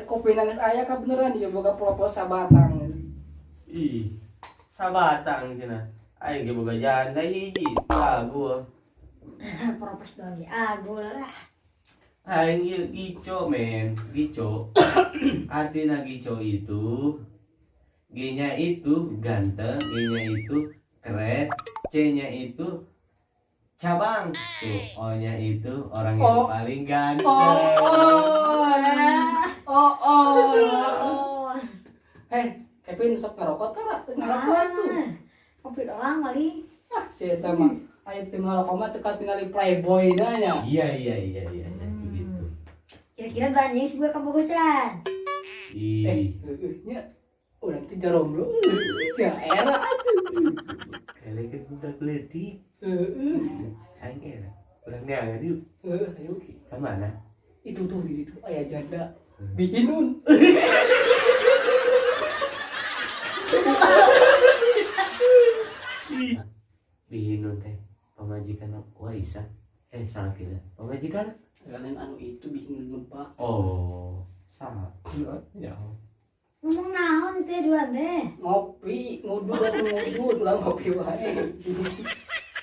Kopi nangis aya ka beneran ieu boga propos sabatang. Ih. Sabatang cenah. Aing ge boga janda hiji lagu. Propos doang ge agul lah. Aing ieu gico men, gico. Artinya gico itu G-nya itu ganteng, G-nya itu keren, C-nya itu cabang, tuh O-nya itu orang yang paling ganteng. Oh. Hei, Kevin sok ngerokok teh, ngerokok tuh. Kopi doang kali. Ah, si eta mah aya teu ngarokok mah teu katingali playboy na nya. Iya begitu. Kira-kira dua anjing sih gue kabogosan. Ih. Nya urang teh jomblo. Sia era atuh. Kalian kan budak leutik. Heeh. Aing era. Urang neangan yuk. Heeh, ayo. Ka mana? Itu tuh di situ aya janda. Bihinun. Bihinun teh pamajikan Waisa. Salah kira. Pamajikan? Kalian anu itu bihinun lebak. Oh, salah. Ya. Ngomong naon teh dua teh? Ngopi, ngudut atuh ngudut, ulah ngopi wae.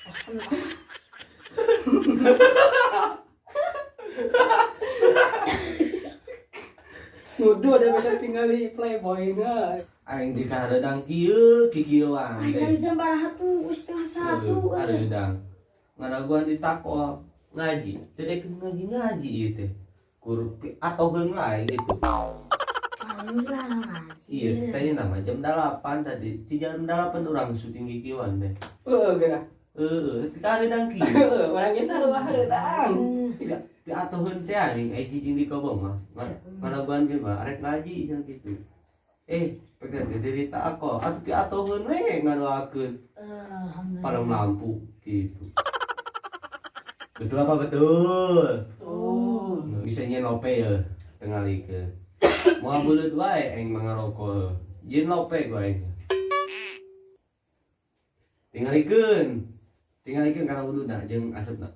Bosen. Ngudut ada beda tinggali playboy na. Aing di kahareudang kieu, kikieuan teh. Aing jam 1, 12:30. Hareudang. Ngaraguan ditakol ngaji. Teu dek ngaji-ngaji ieu teh. Kur atoheun wae gitu. Iya, tanya nama jam 8 tadi. Ti jam 8 urang syuting kikieuan teh. Heeh, geura. Heeh, ti kahareudang kieu. Heeh, urang ge sarua hareudang. Tidak, pi atoheun teh anjing ai cicing di kobong mah. Ngaraguan ge mah arek ngaji cenah kitu. Pegang teh dari tak ako, atuh pi atoheun we ngadoakeun. Alhamdulillah. Padam lampu gitu. Betul apa betul? Oh. Bisa nyen lope ya, tengalikeun. Moal beuleut wae aing mah ngaroko. Jieun lope ku aing. Tingalikeun. Tingalikeun kana wuduna jeung asupna.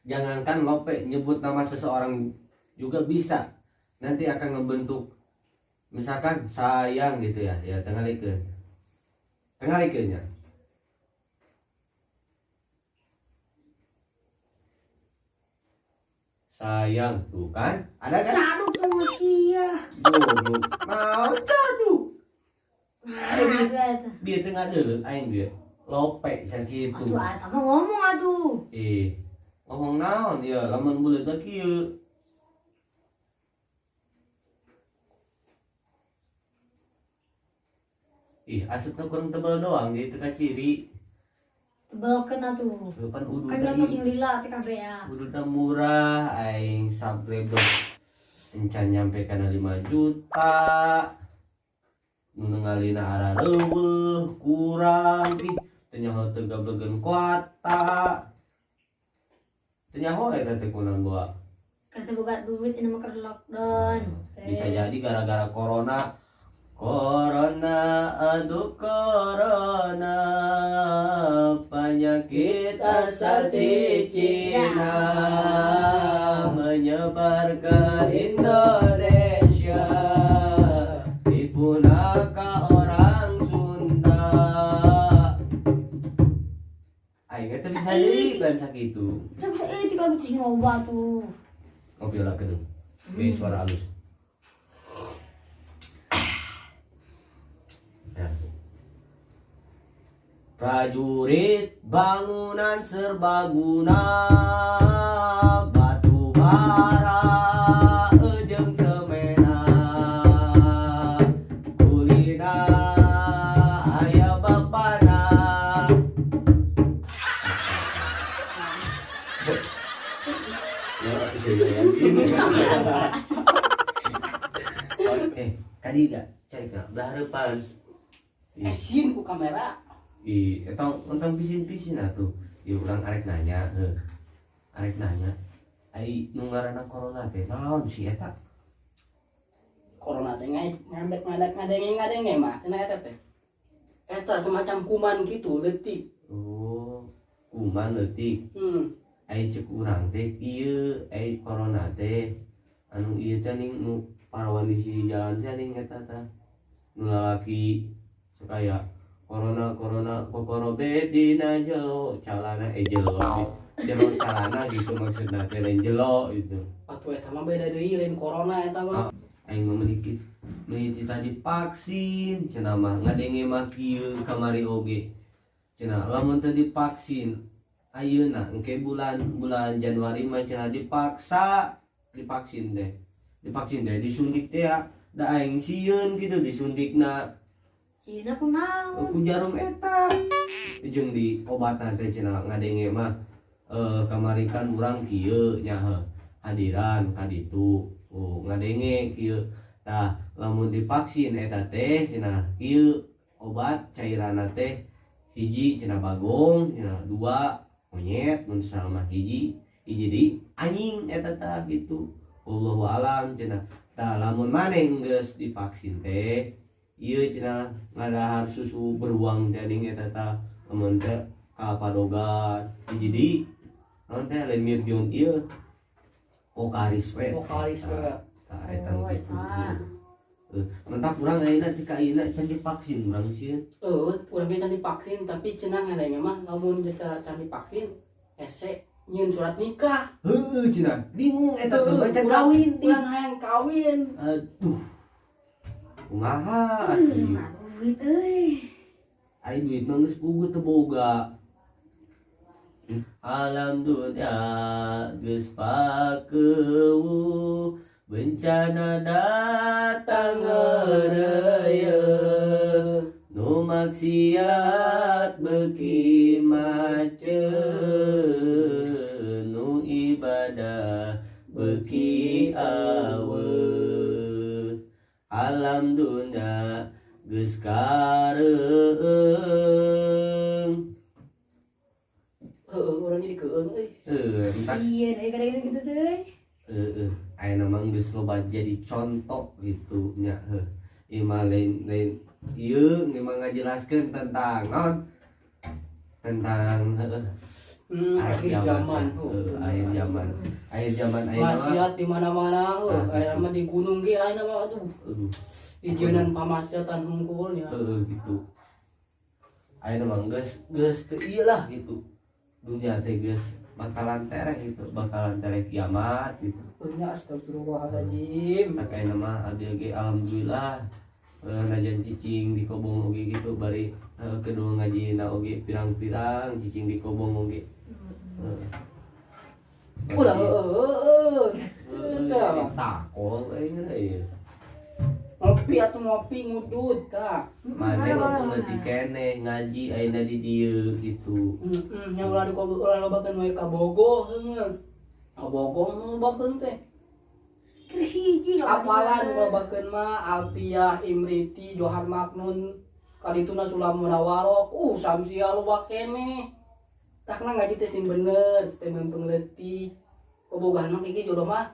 Jangankan lope, nyebut nama seseorang juga bisa. Nanti akan ngebentuk misalkan sayang gitu ya, ya tengalikeun. Tengalikeunnya. Sayang tuh kan? Ada kan? Caduk tuh sia. Goblok. Mau caduk. Nah, dia tengah deuleu aing dia. Lope sakitu. Atuh eta mah ngomong atuh. Ngomong naon ya lamun buleut mah kieu. Ih, asupna kurang tebal doang jadi teu kaciri. Tebal kena tuh. Depan ududna Kan ieu. sing lila teh kabeh ya. Ududna murah aing subscribe encan nyampe kana 5 juta. Nu ngalina arareuweuh kurang ih teu nyaho teu gablegeun kuota. Teu nyaho eta teh kunaon bawa. Keur teu boga duit ini mah keur lockdown. Bisa jadi gara-gara corona. Corona, aduh corona, penyakit asal di Cina menyebar ke Indonesia, dipunaka orang Sunda. Aing teh bisa jadi kan sakitu. Bisa etik lagu sing loba tuh. Ngopi lah kedung. Be suara halus. Prajurit bangunan serbaguna, batu bara ejeng semena, kulina aya bapana. Ya, kadi gak cari gak belah harapan. Esin ku kamera. Ih, etong entong pisin-pisin atuh. Ieu urang arek nanya, heuh. Arek nanya, ai nu ngaranna corona teh naon sih eta? Corona teh ngadenge mah, cenah eta teh. Eta semacam kuman gitu, leutik. Oh, kuman leutik. Ai cek urang teh kieu, ai corona teh anu ieu teh ning nu parawan di sini jalan teh ning eta tah. Nu lalaki sok aya corona corona kokorobe dina jelo calana, eh, jelo jelo calana gitu, maksudna teh lain jelo gitu. Atuh eta mah beda deui, lain corona eta mah. Aing mah menikit meuni tadi divaksin cenah mah, ngadenge mah kieu kamari oge cenah, lamun teu divaksin ayeuna engke bulan bulan Januari mah cenah dipaksa divaksin teh, divaksin teh disuntik teh ya. Da aing sieun kitu disuntikna. Sieunna kunaon? Ku jarum eta jeung di obatan teh cenah, ngadenge mah, eh, kamari kan urang kieu nya heuh, hadiran ka ditu. Oh, ngadenge kieu tah, lamun divaksin eta teh cenah kieu, obat cairanna teh hiji cenah bagong cenah, dua monyet, mun salah mah hiji hiji di anjing eta tah gitu, wallahu alam cenah. Tah, lamun maneh geus divaksin teh ieu cenah ngadahar susu beruang janing eta tah, lamun teh ka padogan hiji di naon teh, lain Mirjon ieu, Pokaris we. Pokaris we. Tah, eta Oh, gitu. Eta. Eh, mentak urang ayeuna ti ka ayeuna can divaksin urang sieun. Eh, urang ge can divaksin, tapi cenah ngadenge mah lamun secara can divaksin hese nyieun surat nikah. Heueuh cenah, bingung eta teh. Heueuh, baca urang- kawin di. Urang hayang kawin. Aduh, kumaha atuh? Nah, duit euy. Ari duit mah geus puguh teu boga. Alam dunia geus pakeuweuh, bencana datang ngeureuyeun, nu maksiat beuki maceun, nu ibadah beuki aweuh. Alam dunia geus kareueung. Heeh, urang jadi keueung euy. Heuh, entak. Sieun euy kadang gitu teh. Heeh, ayeuna mah geus loba jadi contoh gitu nya heuh. Ieu mah lain lain ieu memang ngajelaskeun tentang naon? Tentang heuh, Akhir zaman. Heuh, akhir zaman. Akhir zaman ayeuna mah. Maksiat di mana-mana heuh. Ah, Ayeuna gitu. mah di gunung ge ayeuna mah aduh. Aduh, Dijeunan pamaksiatan hungkul nya. Heeh gitu. Ayeuna mah geus geus teu ieu lah gitu. Dunia teh geus bakalan tereh gitu, bakalan tereh kiamat gitu. Dunia, astagfirullahaladzim. Tak ayeuna mah abdi ge alhamdulillah, eh, najan cicing di kobong oge gitu, bari, eh, kedua ngajina oge pirang-pirang cicing di kobong oge. Eh. Ulah heueuh heueuh. Heeh, Tah. takol aing ieu. Ngopi atuh, ngopi ngudut tah. Mane waktu leutik keneh ngaji ayeuna di dieu gitu. Heeh, nya ulah di ulah lobakeun we ka Bogo heueuh. Ka Bogo lobakeun teh. Geus hiji loba Apalan di mana. lobakeun mah Alfiah, Imriti, Johar Maknun, kadituna Sulam Munawaro, Samsia loba keneh. Takna ngaji teh sing bener, teh pengletik. Bobogohan mah kieu, jodoh mah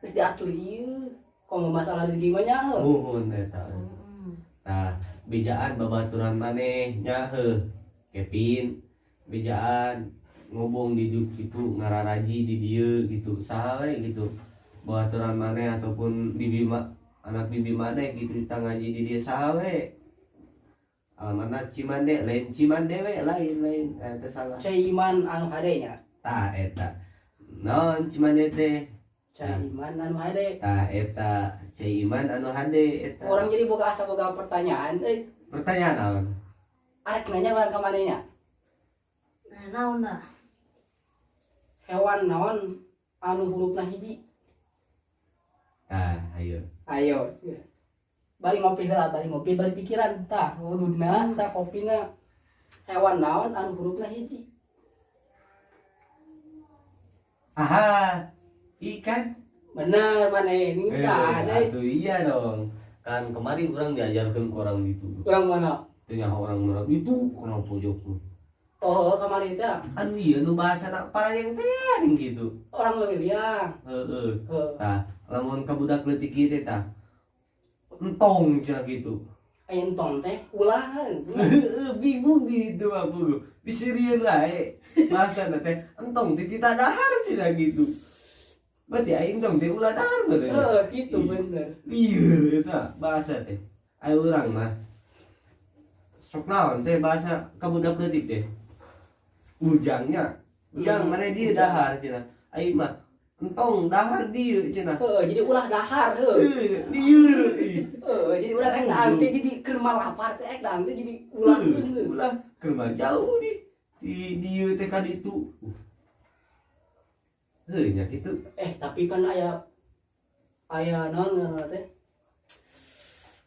geus diatur ieu. Komo masalah rezeki mah nya heuh. Muhun eta. Heeh. Tah, bejaan babaturan maneh nya heuh. Kevin bejaan ngobong di dieu gitu, ngararaji di dieu gitu, saha we gitu. Babaturan maneh ataupun bibi ma, anak bibi maneh gitu, kita ngaji di dieu saha we. Alamatna Cimande, lain Cimande we, lain lain eta salah. Cai Iman anu hade nya. Tah eta. Naon Cimande teh? Cai Iman anu hade. Tah eta, Cai Iman anu hade eta. Urang jadi boga asa boga pertanyaan euy. Pertanyaan naon? Arek nanya urang ka maneh nya. Nah, naon dah? Hewan naon anu hurufna hiji? Tah, ayo. Ayo. Bari ngopi heula, bari ngopi, bari pikiran tah, ngududna tah kopina. Hewan naon anu hurufna hiji? Aha, ikan. Bener maneh, ini bisa ada. Atuh iya dong. Kan kemarin orang diajarkan ke orang itu. Urang mana? Tanya orang orang itu orang pojok. Oh, kemarin teh Anu iya nu bahasa nak para yang teh gitu. Orang leuwih liang. Heeh. Heeh. Tah, lamun ka budak leutik ieu teh tah. Entong cenah gitu. Aya entong teh ulah. Heeh, bingung di itu mah puguh. Bisirieun wae. Bahasa teh entong teh tita dahar cenah gitu. Berarti aing dong teh ulah dahar bener. Heeh, gitu bener. Lieur eta bahasa teh. Ayo urang mah. Sok naon teh bahasa ka budak leutik teh. Ujangnya. Ujang mana dia dahar cenah. Aing mah entong dahar dieu cenah. Heeh, jadi ulah dahar heuh. Heuh, lieur. Ih. Heeh, jadi urang ek dahar teh jadi keur lapar teh ek dahar teh jadi ulah. Heuh, ulah keur mah jauh di dieu teh ka ditu. Heuh nya kitu. Eh, tapi kan aya aya naon ngaranna teh?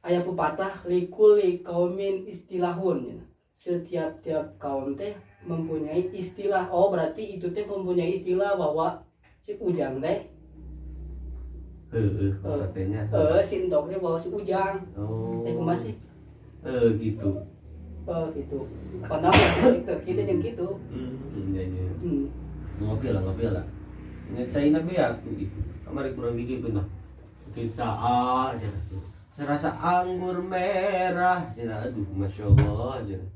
Aya pepatah likulli qaumin istilahun ya. Setiap tiap kaum teh mempunyai istilah. Oh, berarti itu teh mempunyai istilah bahwa si Ujang teh Heuh, maksudnya nya. Si entok teh bahwa si Ujang. Oh. Eh, kumaha sih? Eh, gitu. Eh, gitu. Karena gitu, kita jeung gitu. Iya. Ngopi lah, ngopi lah. Nya caina beak tuh ih. Kamari kurang gigi pun lah. Kita ah cenah tuh. Serasa anggur merah cenah, aduh, masya Allah cenah.